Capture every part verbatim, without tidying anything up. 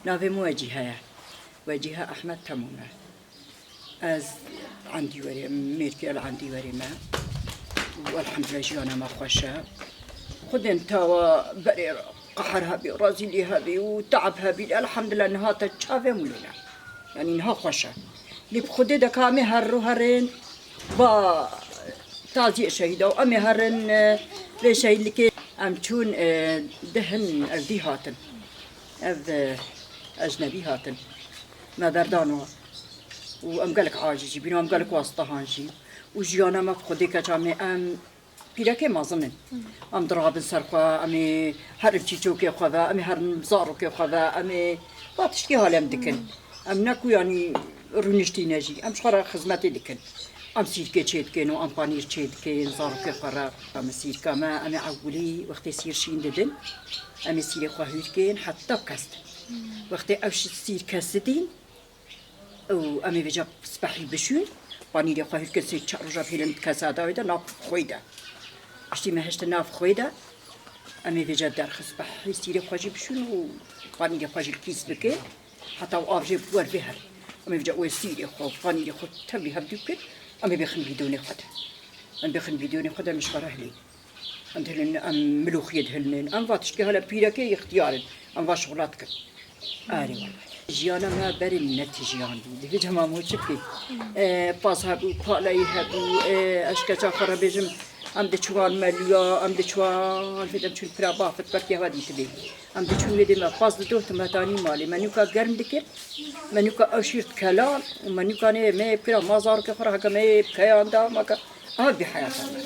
Navê min Wecîhe ye. Wecîhe Ehmed Temûm e. Ez Endîwerê, mêrkê li Endîwerê me. Û elhamdulillah jiyana me xweş e. Xwedên tawa berê qeher hebî, razîlî hebî û teab hebî, elhamdulillah niha te çavê min lê ne. Yanî niha xweş e. Lê bi Xwedê de ka em ê her ro herên ba taziyê şehîda û em ê herin, e, vê şehîdlikê em çûn, e, dihin ev dî hatin. Ev, e, ecnebî hatin. Me berdan wan. Û em gelek acîz jî bîn, em gelek wastehan jî. Û jiyana me bi Xwedê keça me em pîrekê mezin in. Em dirabin ser xwe, em ê herin çîçokê xwe ve, em ê herin zarokê xwe ve, em ê va tiştî halem dikin. Em ne ku yanî rûniştîne jî, em ji xwe re xizmetê dikin. Em sîrkê çêdikin û em panîr çêdikin, zarokê xwe re. Em sîrka me, em ê ewilî wextê sîr şîn didin. Em ê sîrê xwe hûr kin heta kest. Wextê ew şi-, sîr kesidîn, û em ê vêca spehî bişûn, panîrê xwe hûr kin sê çar roja pêlin di kesa dawê de, nav xwê de. Piştî me hiştin nav xwê de, em ê vêca derxin spehî sîrê xwe jî bişûn û panîrê xwe jî li kîs bikin. Heta û av jê wer vê her. Em ê vêca wê sîrê xwe û panîrê xwe tevlî hevdû bikin, em ê bêxin bîdonê xwe de. Em bêxin bîdonê xwe de, em ji xwe re hilên. Em dihilin, em milûxiyê dihilin. Em va tiştê hele pîrekê ixtiyar in. Em va şixula dikin. Arê wele. Jiyana me berê ne ti jiyan bû. Divê cema me çi bikî? E, paz hebû, palayî hebû, e, ez ji keça xwe re bêjim, em diçûn melûya, em diçûn fêt, em çûn pira bafit, belkî hewa dîtibê. Em diçûn wê dê me paz didotin, me tanî malê. Me nûka germ dikir, me nûka ew şîr dikelan û me nûka nê me yê bikira, ma zarokê xwe re heke me yê bikeyan da, ma ke, aha bî heyata me.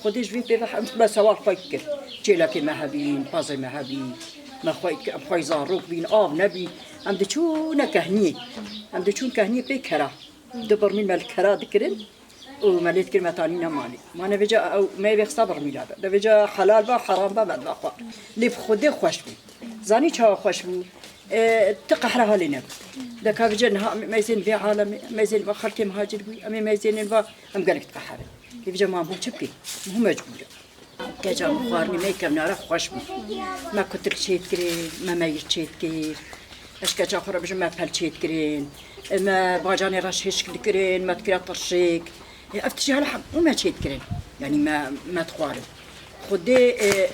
Xwedê ji vê pê ve hemd me sewal xwe kir. Çêlekê me hebîn, pazê me hebî, me xwe, em xwe zarok bîn, av nebî. Em diçûne kehniyê. Em diçûn kehniyê pê kera. Du birmîl me li kera dikirin û me lê dikir me tanîne malê. Ma nevêca ew me vêxista birmîla de. Nevêca helal ba, heram ba, me diba xwar. Lê bi Xwedê xweş bû. Zanî çawa xweş bû? E, ti qehre halê nebû. Deka vêca niha em mêzên vê alemê, mêzên va xelkê mihacir bû, em ê mêzênên va em gelek diqeherin. Lê vêca ma hûn çi bikî? Hûn mecbûr in. Keça min xwarinê me kevnara xweş bû. Me kutik çêt kirin, me meyir çêt kir. Ez keça xwe re bijim me pel çêt kirin. Me bacanê re şêşk dikirin, me dikira tirşik. Ev tiştî hele hemû me çêt kirin. Yanî me, me dixwarin. Xwedê, e,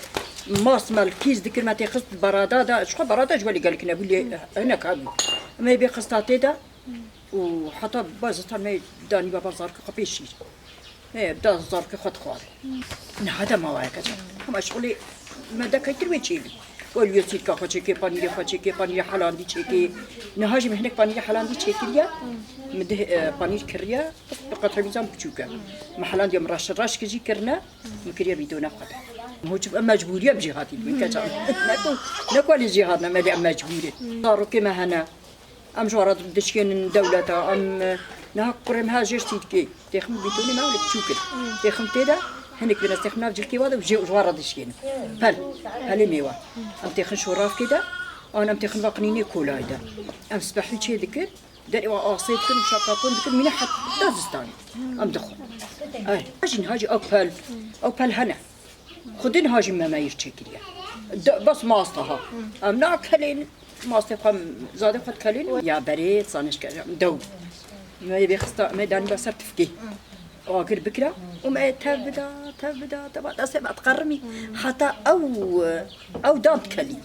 mast me li kîs dikir, me tê xist barada de. Ji xwe barada ji welî gelek nebû lê hinek hebû. Me bê xista tê de. Û heta ba zitan me danî ba, ba zarokê xwe pê şîr. Me da zarokê xwe dixwar. Niha de mawayeke can. Hema şixulê me de kaytir wê çêbî. Welî sîrka xwe çêkê, panîrê xwe çêkê, panîrê helandî çêkê. Niha jî me hinek panîrê helandî çêkiriye. Min dih, e, panîr kiriye. Bi qetremîzan biçûk e. Me helandiya min reş reş kir jî kirine. Min kiriye bîdona xwe de. Hoçim em mecbûrî em jî hatî dibin keça min. Ne ku, ne ku lê jî hatine me lê em mecbûr in. Zarokê me hene. Em ji wan re dişkênin dewleta, em, e, niha kurê me ha jêr sîrkê. Têxin bîtonê me wile biçûk in. Têxin tê de, hinek bine têxin nav cilkê wa de û jê ji wan re dişkênin. Pel, pelê mêwe. Em têxin şoravkê de, an em têxin va qinînê kolayê de. Em spehî çê dikin, derê wa asê dikin û şapkapon dikin, mîne heta zistanê. Em dixwin. Ay, jî niha jî ew pel, ew pel hene. Xwedê niha jî me meyir çêkiriye. De, bes mast ha. Em nakelên, mastê xwe, zadê xwe dikelên. Ya berê, zanê ji ke-, dew. Me yê bêxista, me danî ba ser tifkê. Agir bikira. Û me tev bida, tev bida, tev bida, destê me diqerimî. Heta ew, ew dan dikelî.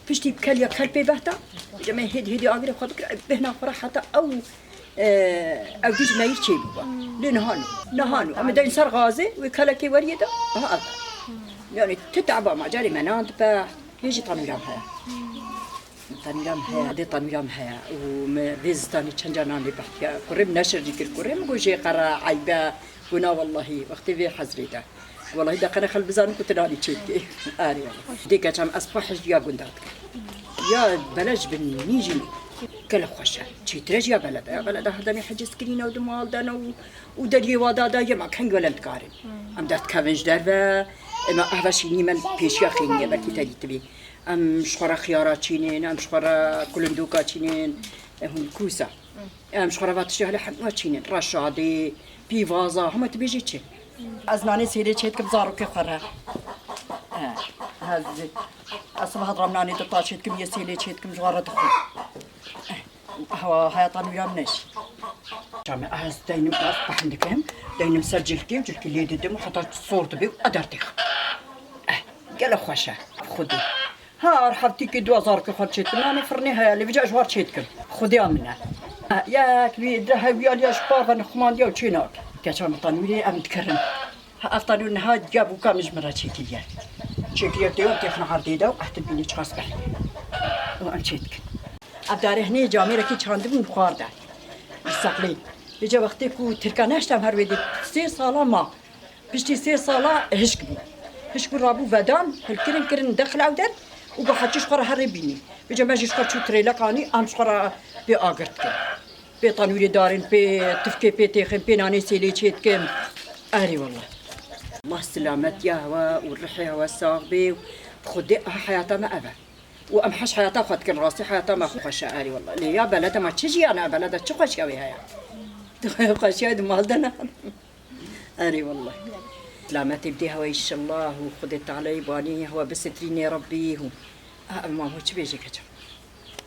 Piştî bi keliya kel pê behta. Ji me hêdî hêdî agirê xwe bikira. Bêhna xwe re heta ew Ew dî ji meyir çêbû ba. Lê niha no. Niha no. Em ê deyn ser gazê, wê kelekê weriyê de, aha ev. Yani ti teba ma carê me nan dipe, hê jî tanûra me heye. Tanûra me heye, dê tanûra me heye. Û me vê zistanê çend caran lê behtiya. Kurê min neşir jî kir, kurê min got jê qere, eybe. Got na wellahî, wextê vê hezrê de. Wellahî de qene xel bizanin ku tu nanî çêdikê. Arê. Dê keça min ez xwe hejdiya gunda dikim. Ya bele ji bin nî jî gelek xweş e. Çêtir e ji ya bele de. Ya bele de her demê heciz kirîne û di mal de ne û, û deriyê wa da da yema keng wele em dikarin. Em derdikevin ji derve, ema ehve şînî me pêşiya xênî ye, belkî te dîtibî. Em ji xwe re xiyara çînin, em ji xwe re kulindoka çînin, e, hûn kûsa. Em ji xwe re va tiştê hele hemû çînin. Reşadê, pîvaza, hema tu bêjî çi? Ez nanê sêrê çê dikim zarokê xwe re. He. Ez, ez sibeha diram nanê di ta çêdikim, yê sêlê çêdikim, ji xwe re dixwim. Hewa heyata nû ya min e jî. Çame ez deynim, ez behn dikim, deynim ser cilkê, cilkê lê didim, heta sor dibe û eder têxim. Eh, gelo xweş e, Xwedê. Her heftîkê du zarokê xwe çêdikim, nanê firnê heye, lê vêca ji war çêdikim. Xwedêya min e. Ha, yek wî dire hewiyaliya ji par ve nixumandiya û çê nake. Keça min tanûrê em dikirin. Ha, ev tanûr niha diya bûka min ji min re çêkiriye. Çêkiriye tê û têxin erdê de û ehtibînê çiqas behî. Û em çêdikin. Ev darê hinê camêrekî çandibûn xwarde. Îsaqlê. Vêca wextê ku Tirka neştem her wê dê sê sala ma. Piştî sê sala hişk bû. Hişk bû rabû vedan, hilkirin kirin dexil ew der û bi heçî ji xwe re herê bînî. Vêca me jî ji xwe çû tirêlek anî, em ji xwe re pê agir dikin. Pê tanûrê darên, pê tifkê pê têxin, pê nanê sêlê çê dikin. Erê wallah. Allah silametiya hewe û rihê hewe sax bê û Xwedê a heyata me ev e. Û em heş heyata xwe dikin, rastî heyata me xweş e, erê wallah. Lê ya belede me çi jiyan e, belede çi xweşiya wê heye? Xweşiya di mal de ne. Erê wallah. Selametê bidê hewe înşallah û Xwedê Tealeyê banî hewe bisitrînê Rebbî û. A, ev mamu çi bêje keçim?